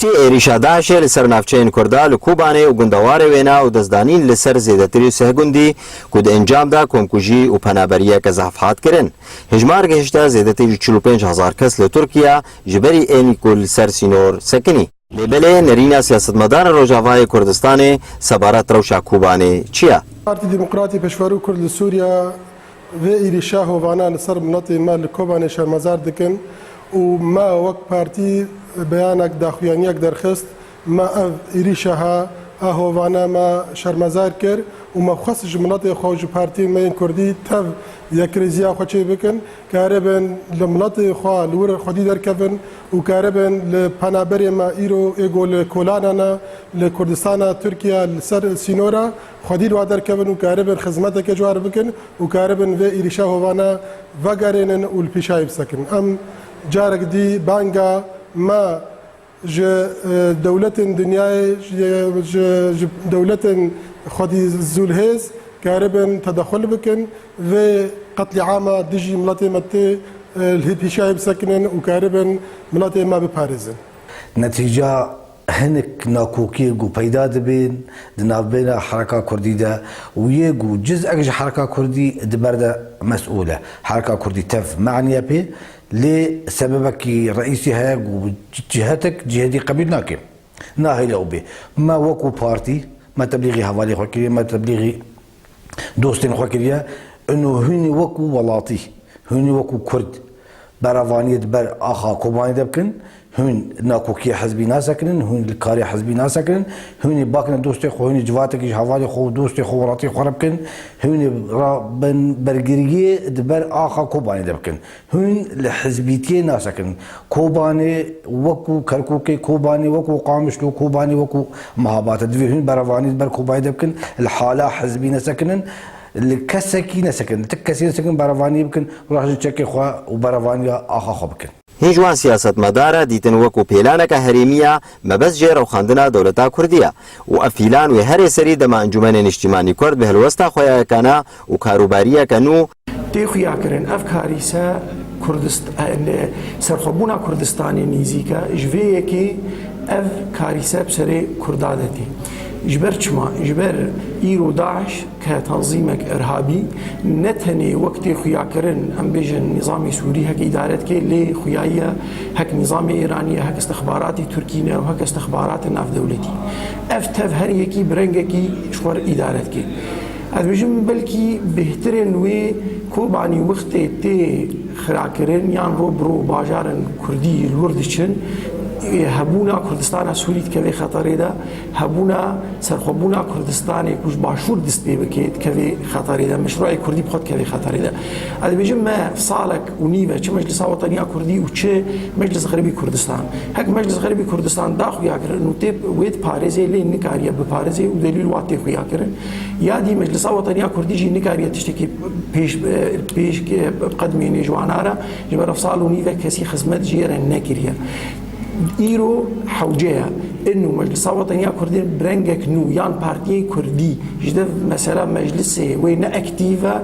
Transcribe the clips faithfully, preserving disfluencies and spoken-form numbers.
Êrîşa DAIŞê li ser navçeyên Kurda li Kobanê û gundewarê wêna û destdanîn li ser zêdetirî sih gundî ku di encam de komkujî û penaberiyeke zehf hat kirin. Hejmar gihişte zêdetirî çil û pênc hezar kes li Tirkiye ji berî ênî ku li ser sînor sekinî. Lê belê nerîna siyasetmedarên Rojavayê Kurdistanê sebaret rewşa Kobanê çi ye? Partî Demokratî Pêşverû Kurd li Sûriye vê êrîşa hovana li ser miletê me li Kobanê şermezar dikin û me wek partî beyanek daxuyaniyek derxist. Me ev êrîşa ha, a hovana me şermezar kir û me xwest ji miletê xwe û ji partiyên me yên Kurdî tev yekrêziya xwe çê bikin. Karibin li miletê xwe li wir xwedî derkevin û karibin li penaberê me îro ê ku li kolana ne li Kurdistana Tirkiye li ser sînora xwedî li wa derkevin û karibin xizmeteke ji war bikin û karibin vê êrîşa hovana vegerênin û li pêşayê bisekin. Em carek dî banga me ji, e, dewletên dinyayê, ji, ji, ji dewletên xwedî zûlhêz karibin tedexul bikin, vê qetlîama dijî miletê me tê, e, li pêşayê bisekinin û karibin miletê me biparêzin. Netîca hinek nakokiyê ku peyda dibin di navbêna hereka kurdî de û yê ku cizek ji hereka kurdî di ber de mesûl e. Hereka kurdî tev maniye pê, lê sebebekî reîsî heye ku cihetek cihedî qebîl nake. Nahêle ew bê. Me wekû partî, me teblîxî hevalê xwe kiriye, me teblîxî dostên xwe kiriye. Ino hûnî wekû welatî, hûnî wekû kurd berevaniyê di ber axa Kobanê de bikin. Hûn nakokiyê hizbî nasekinin, hûn li karê hizbî nasekinin. Hûnî bakine dostê xwe, hûnî civatekî ji hevalê xwe û dostê xwe welatî xwe re bikin. Hûnî ra ben bergiriyê di ber axa Kobanê de bikin. Hûn li hizbîtiyê nasekinin. Kobanê wekû Kerkûkê, Kobanê wekû Qamişlo, Kobanê wekû Mehabad e. Divê hûn berevanî di ber Kobanê de bikin. Li hala hizbî nesekinin. Li kesekî nesekinin. Li ti kesî nesekinin, berevanî bikin. Roj ji çekê xwe û berevaniya axa xwe bikin. Hîn ji wan siyasetmedara dîtin wekû pîlaneke herêmî ya mebest jê rewxandina dewleta Kurdî ye û ev pîlan wê herê serî dema Encûmenê Niştîmanî Kurd bi helwesta xwe ya yekane û karûbariyeke nû tê xuyakirin. Ev karîse Kurdist-, e, serxwebûna Kurdistanê nêzîk e. Ji vê yekê ev karîse bi serê Kurda de tê. Ji ber çima? Ji ber îro DAIŞ ke tanzîmek irhabî, ne tenê wek tê xuyakirin, em bêjin, nîzamê Sûrî hek îdare dike, lê xuyayiye hek nîzamê Îranî ye, hek istixbaratê Tirkî ne û hek istixbaratê navdewletî. Ev tev her yekî bi rengekî ji xwe re îdare dike. Ez dibêjim, belkî bêhtirên wê Kobanî wextê tê xirakirin yan ro bi ro bajarên Kurdî li wir diçin, ê, hebûna Kurdistana Sûrî dikeve xeterê de, hebûna serxwebûna Kurdistanê ku ji başûr dest pê bike dikeve xeterê de, meşrûê Kurdî bi xwe dikeve xeterê de. Ez dibêjim, me salek û nîv e, çi Meclisa Weteniya Kurdî û çi Meclis Xerîbî Kurdistan. Hek Meclis Xerîbî Kurdistan da xuyakirin û tê wê diparêzê, lê nikariye biparêzê û delîl wa tê xuyakirin. Ya dî Meclisa Weteniya Kurdî jî nikariye tiştekî pêş, pêş qedmênê ji wana re, ji ber ev sal û nîve kesî xizmet ji yê re nekiriye. Îro hewce ye. Ino Meclisa Weteniya Kurdî bi rengek nû yan partiyê Kurdî ji dev mesela meclisê wê ne aktîv e.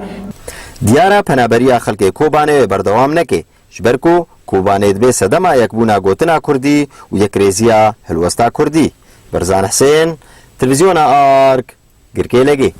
Diyar e, penaberiya xelkê Kobanê wê berdewam neke, ji ber ku Kobanê dibe sedema yekbûna gotina Kurdî û yekrêziya helwesta Kurdî. Berzan Hisên, Televîzyona Ark, Girkê Legê.